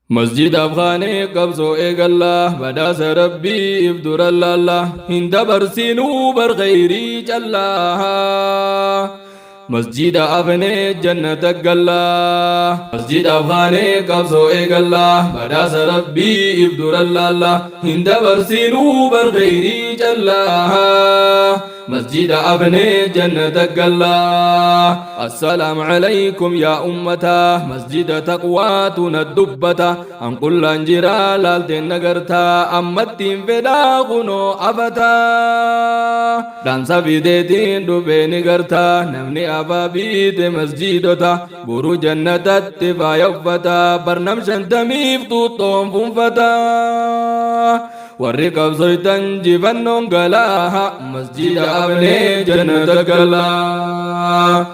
Masjida Afgaanee qabsoo eegallaa, badhaasa rabbiif dura laallaa, hin dabarsinuu bar kheyrii callaa. Masjida afnee jannata gallaa. Masjida Afgaanee qabsoo eegallaa, badhaasa rabbiif dura laallaa, hin dabarsinuu bar kheyrii callaa. Masjida afnee jannata gallaa. Assalaam alaykum yaa ummataa, masjida taqwaatu na dubbata, an qullaan jira laalteen nagartaa, ammattiin fedhaa kunoo afataa. Dhaamsa fideetiin dhufee ni gartaa, namni afaa biite masjidota boru jannatatti faaya uffata, barnam 50f xuuxxoon funfata. Warri qabsoytan jifannoon galaa, masjida afnee jannata galaa.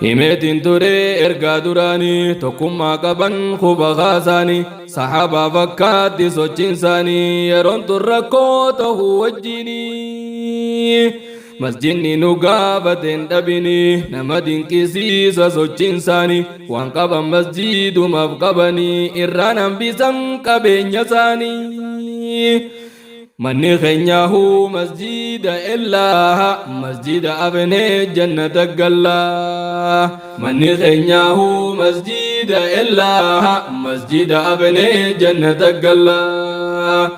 Himeetiin ture ergaa duraanii, tokkummaa qaban quba kaasaanii, saxaabaa fakkaatti sochiin isaanii, yeroon tun rakkoo ta'uu wajjinii. Masjidni nu gaafateen dhabinii, nama dinqisiisa sochiin isaanii, waan qaban masjidumaaf qabanii, irraan hambisan qabeenya isaanii. Manni keenyaahuu masjida illaa, masjida afnee jannata gallaa. Manni keenyaahuu masjida illaa, masjida afnee jannata gallaa.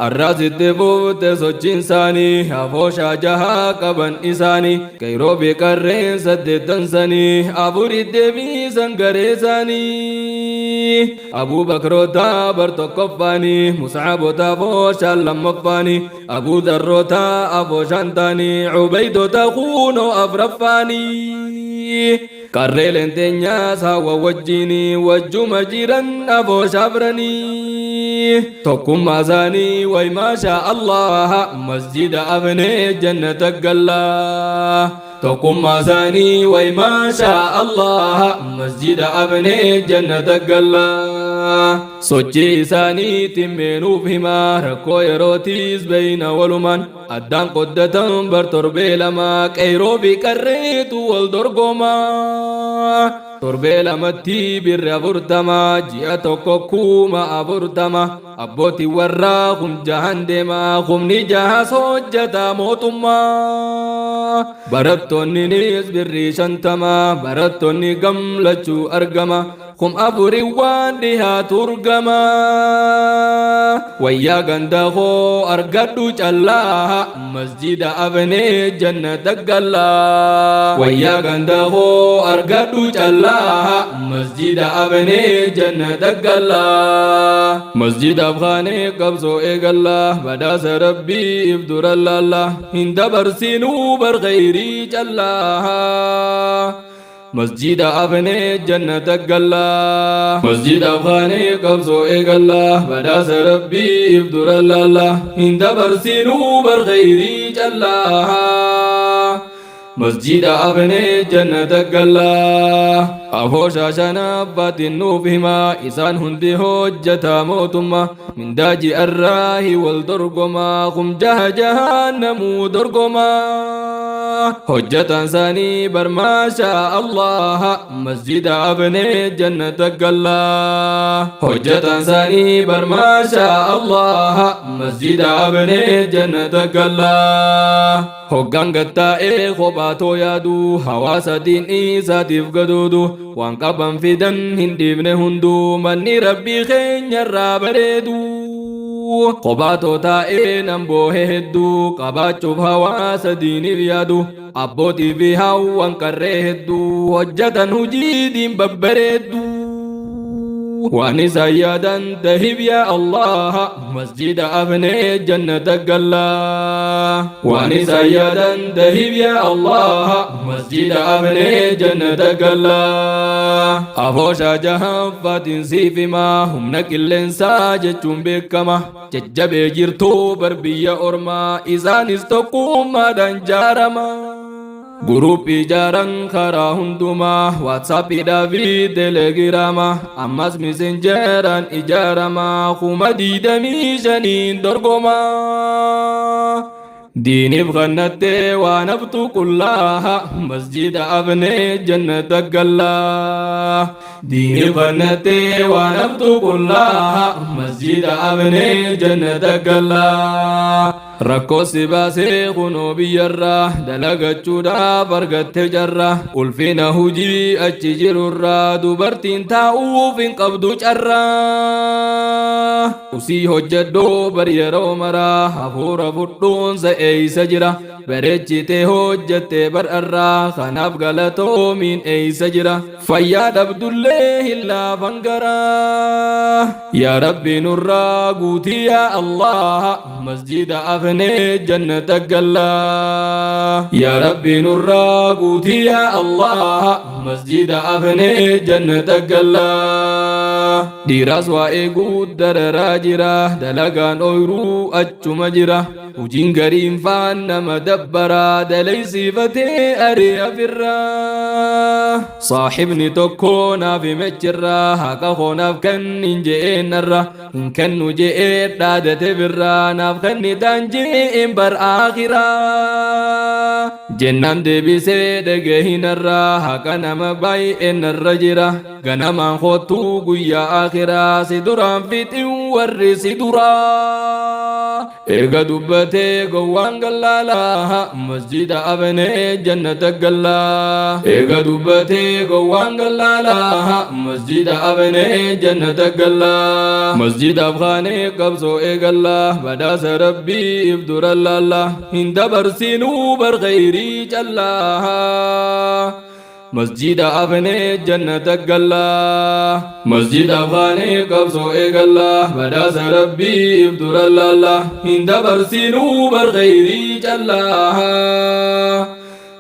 Arraasitti fuute sochiin isaanii, afooshaa jahaa qaban isaanii, qeyroo fi qarreen saddeettan sanii, afurit deebisan garee isaanii. Abubakroota bar tokkoffaanii, Muscaabota afooshaan lammaffaanii, Abuu Dharroota afooshaan taanii, Cubaydoota kuunoo afraffaanii. Qarreeleen teenyaas hawa wajjinii wajjuma jiran afoosha afranii. Tokkummaa isaanii way maashaa Allah, masjida afnee jannata gallaa. Tokkummaa isaanii way maashaa Allah, masjida afnee jannata gallaa. Sochii isaaniitiin meenuuf himaa, rakkoo yerootiis beeyna walumaan, addaan qoddatan bar torbee 2, qeyroo fi qarreetu wal dorgomaa. Torbee lamatti birri 40, ji'a tokko 40,000, abbootii warraa kum jahan deemaa, kumni jahas hojjata mootummaa. Barattoonninis birrii 50, barattoonni gamlachuu argama, 4000 waan dhihaatu urgama. Wayyaa ganda koo argadhu callaa, masjida afnee jannata gallaa. Wayyaa ganda koo argadhu callaa, masjida afnee jannata gallaa. Masjida afgaanee qabsoo eegallaa, badhaasa rabbiif dura laallaa, hin dabarsinuu bar kheyrii callaa. Masjida afnee jannata gallaa. Masjida afgaanee qabsoo eegallaa, badhaasa rabbiif dura laallaa, hin dabarsinuu bar kheyrii callaa. Masjida afnee jannata gallaa. Afooshaa shanaffaatiin nuuf himaa, isaan hundi hojjata mootummaa, mindaa ji'arraahi wal dorgomaa, kum jaha jahaan namuu dorgomaa. Hojjataan isaanii bar maashaa Allah, masjida afnee jannata gallaa. Hojjataan isaanii bar maashaa Allah, masjida afnee jannata gallaa. Hoggaan gattaa'ee kophaatoo yaadu, hawaasa diin isaatiif gadoodu, waan qaban fidan hin dhiifne hunduu, manni rabbii keenyarraa bareedu. Kophaatoo taa'ee nan boohe hedduu, qabaachuuf hawaasa diiniif yaadu, abbootii fi hawwan qarree hedduu, hojjatan hujii diin babbareeddu. Waan isaan yaadan tahib yaa Allah, masjida afnee jannata gallaa. Waan isaan yaadan tahib yaa Allah, masjida afnee jannata gallaa. Afooshaa jahaffaatiin siif himaa, humna qilleensaa jechuun beekama, jajjabee jirtuu bar biyya ormaa, isaanis tokkummaadhaan jaarama. Guruuppii ijaaran karaa hundumaa, waatsaappiidhaa fi teelegiraama, ammas misenjeeraan ijaarama, 25,000 dorgoma. Diiniif kannattee waan haftu qullaa, masjida afnee jannata gallaa. Diiniif kannattee waan haftu qullaa, masjida afnee jannata gallaa. Rakkoo si baasee kunoo biyyarraa, dalagachuudhaaf argatte carraa. Ulfina hujii achi jirurraa, dubartiin taa'uuf hin qabdu carraa. Usii hojjedhuu bar yeroo maraa, hafuura fudhuunsa eeysa jira? Bareechitee hojjette bar'arraa, kanaaf galatoomiin eeysa jira? Fayyaa dhabdullee hin laafan garaa. Yaa Rabbi, nurraa guutii, yaa Allah, masjida afnee jannata gallaa. Yaa Rabbi, nurraa guutii, yaa Allah, masjida afnee jannata gallaa. Dhiiraas waa'ee guddararaa jira, dalagaan ooyruu achuma jira. Hojiin gariin faan nama dabbaraa, dalaysiifatee ari'a firraa. Saaxibni tokko naaf himechirraa, haqa koonaaf kennin je'eenarra, hin kennu je'ee dhaadate birraa. Naaf kennitaan je'een bar aakhiraa jennaan deebisee dhagahinarraa, haqa nama baay'ee narra jira. Ganamaan kottuu guyyaa aakhiraa, si duraan fixin warri si duraa. Erga dubbatee gowwaan gallaalaa, masjida afnee jannata gallaa. Erga dubbatee gowwaan gallaalaa, masjida afnee jannata gallaa. Masjida afgaanee qabsoo eegallaa, badhaasa Rabbii if dura laallaa, hin dabarsinuu bar khayrii callaa. Masjida afnee jannata gallaa. Masjida afgaanee qabsoo eegallaa, badhaasa Rabbii if dura laallaa, hin dabarsinuu bar khayrii callaa.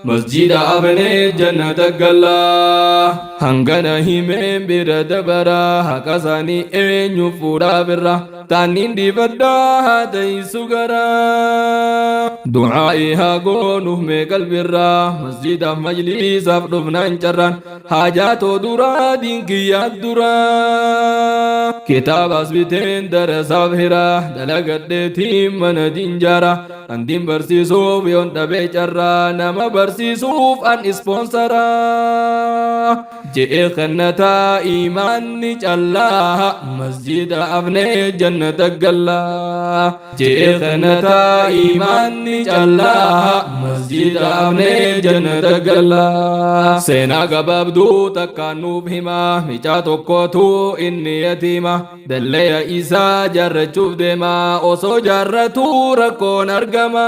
Masjida afnee jannata gallaa. Hangana himeen bira dabaraa, haqa isaanii eenyu fuudhaa birra? Taanniin dhiifadhaa haa ta'isu garaa. Du'aa'ii haa goonuuf mee qalbirraa, masjidaaf majliisaaf dhufnaan carraan, haajaatoo duraa diinkiyyaa duraa. Kitaabas biteen darasaaf hiraa, dalagadheetiin mana dinjaara. Andiin barsiisuuf yoon dhabee carraa, nama barsiisuuf an ispoonsaraa. Je'ee kennataa imaanni callaa, masjida afnee jannata gallaa. Je'ee kennataa imaanni callaa, masjida afnee jannata gallaa. Seenaa gabaabduu takkaan nuuf himaa, micaa tokkotu inni yatiima, dalleya isaa jaarrachuuf deema. Osoo jaarratuu rakkoon argama.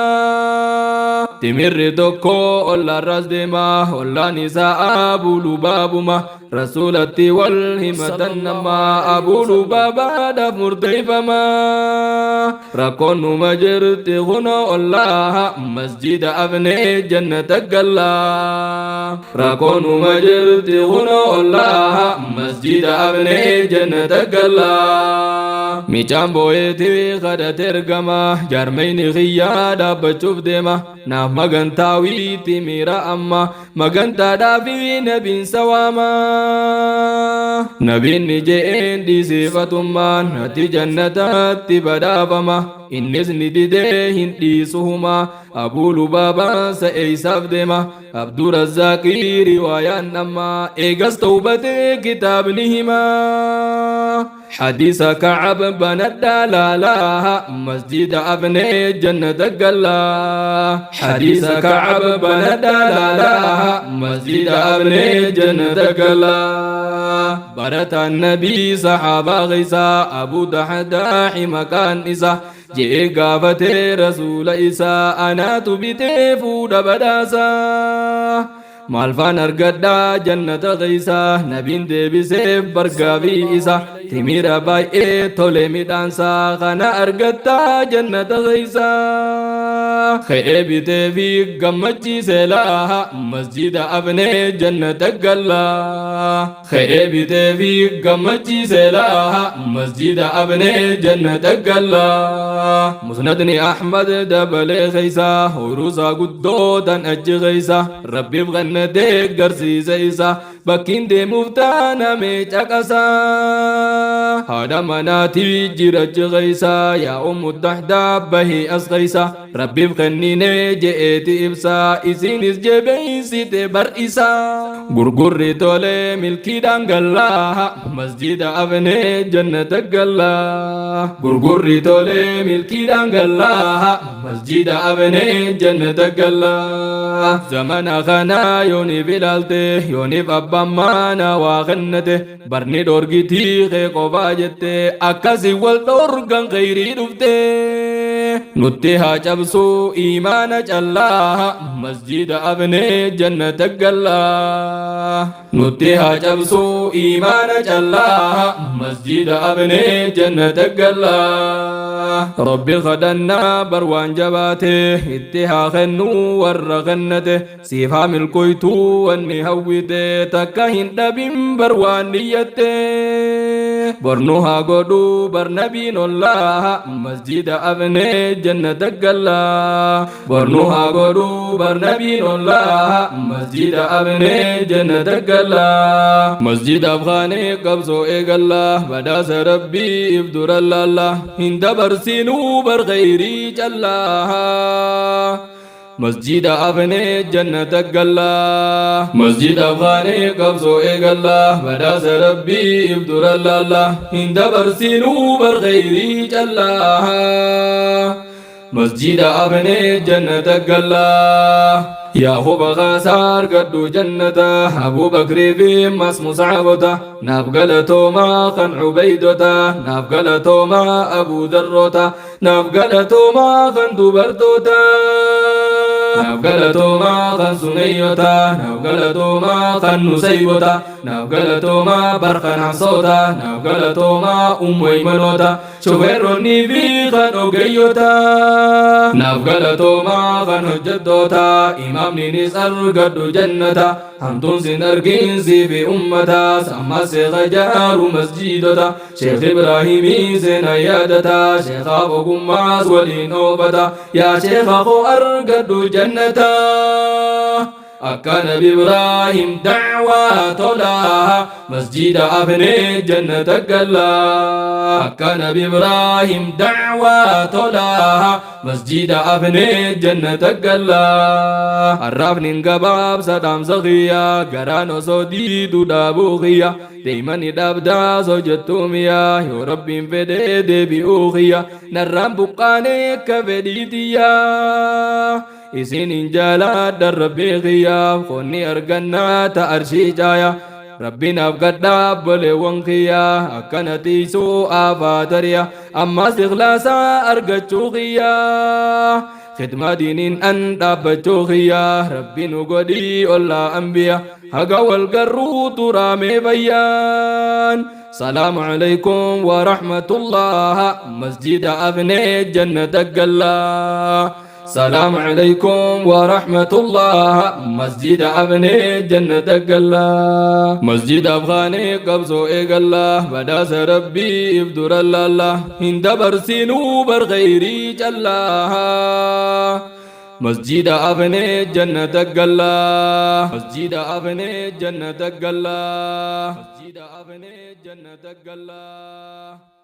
Timirri tokko ollaarras deema, ollaan isaa Abuu Lubaabuma. Rasuulatti wal himatan nama, Abuu Lubaabaadhaaf murteeffama. Rakkoon numa jirti kunoo ollaa, masjida afnee jannata gallaa. Rakkoon numa jirti kunoo ollaa, masjida afnee jannata gallaa. Micaan booyeeti kadhate ergama, jaarmeyni kiyyaa dhaabbachuuf deema, naaf magantaawiitti miira amma, magantaadhaafi nabiin sawaama. Nabiin ni je'een, dhiisifatummaan ati jannataatti badhaafama. Innis ni didee hin dhiisuhuma. Abuu Lubaabaan sa'eeysaaf deema, Abdurrazzaaqii riwaayaan amma, eegas tawbatee kitaabni hima. Hadiisa Kacab banadhaa laalaa, masjida afnee jannata gallaa. Hadiisa Kacab banadhaa laalaa, masjida afnee jannata gallaa. Barataan nabii saxaabaa keeysaa, Abu Daxdaaxi maqaan isa, je'ee gaafatee rasuula isaa, anaatu bitee fuudha badhaasaa, maalfaan argadhaa jannata keeysaa? Nabiin deebiseef bargaafii isa, timira baay'ee tole midhaansaa kana argattaa jannata keeysaa. Ka'ee bitee fi gammachiisee laa, masjida afnee jannata gallaa. Ka'ee bitee fi gammachiisee laa, masjida afnee jannata gallaa. Musnadni Ahmad dabalee keeysaa, hoyruusaa guddootan achi keeysa, Rabbiif kennatee garsiise isa. Bakkiin deemuuf taaname caqasa. Haadha manaatii jira jiqeessa yaa ummu dahdaa bahii as keessa. Rabbiif kenninee je'eeti ibsa isinis jabeessite bar isa. Gurgurri tolee milkiidhaan gallaa masjida afnee jannata gallaa. Gurgurri tolee milkiidhaan gallaa masjida afnee jannata gallaa. Zamana kana yooniif ilaalte yooniif abbaan mana waa kennate barni dhorgitii kee qofaa jette akkasii wal dhorgan kheyrii dhufte. Nutti haa cabsuu imaana callaa masjida afnee jannata gallaa. Nutti haa cabsuu imaana callaa masjida afnee jannata gallaa. Rabbi kadhannaa bar waan jabaate itti haa kennuu warra kennate siif haa milkoytuu wanni hawwite takka hin dhabin bar waan niyyatte. Bornu haa godhuu bar nabiin ollaa masjida afnee jannata gallaa. Bornu haa godhuu bar nabiin ollaa masjida afnee jannata gallaa. Masjida afgaanee qabsoo eegallaa badhaasa rabbii if dura laallaa hin dabarsinuu bar kheyrii callaa. Masjida afnee jannata gallaa. Masjida afgaanee qabsoo eegallaa badhaasa rabbii if dura laallaa hin dabarsinuu bar kheyrii callaa. Masjida afnee jannata gallaa. Yaa huba kaasaa argadhu jannata Abubakrii fi mas musaabota naaf galatoomaa kan Ubeydota naaf galatoomaa Abuu Darroota naaf galatoomaa kan dubartoota naaf galatoomaa kan Sumeyyota naaf galatoomaa kan Nusaybota naaf galatoomaa barkan Hafsoota naaf galatoomaa Ummu Aymanoota shufeerronni fi kan ogeeyyota naaf galatoomaa kan hojjettoota imaamninis argadhu jannata hamtuun sin argin fi ummata samma seeqa jaaru masjidota Sheekh Ibraahimii seena yaadata sheekaaf ogummaas waliin oofata yaa sheeka koo argadhu jannata. Akka Nabi Ibraahim da'waa tolaa masjida afnee jannata gallaa. Akka Nabi Ibraahim da'waa tolaa masjida afnee jannata gallaa. Arraabni gabaabsa dhaamsa kiyya garaan osoo diidu dhaabuu kiyya deemani dhaabdaa soo jettuu miyaa yoo rabbiin fedhee deebi'uu kiyya narraan buqqaanee akka fedhii tiyyaa. Isin hin jaaladha rabbii kiyyaaf qonni argannaa ta arshii caaya rabbiin afgadhaa obboleewwan kiyyaa akkana tiisuu afaatariya ammas ikhlaasaa argachuu kiyyaa khidmaa diiniin an dhaabbachuu kiyyaa rabbi nu godhii ollaa anbiya haga wal garruu turaamee bayyaan. سلام عليكم ورحمة الله مسجد أبني جنة الله. سلام عليكم ورحمة الله مسجد أبني جنة الله. مسجد أفغاني قبضو إيقالله بداس ربي إفدر الله هند برسينو برغيري جلاها. مسجد أبني جنة الله. مسجد أبني جنة الله. مسجد أبني جنة الله.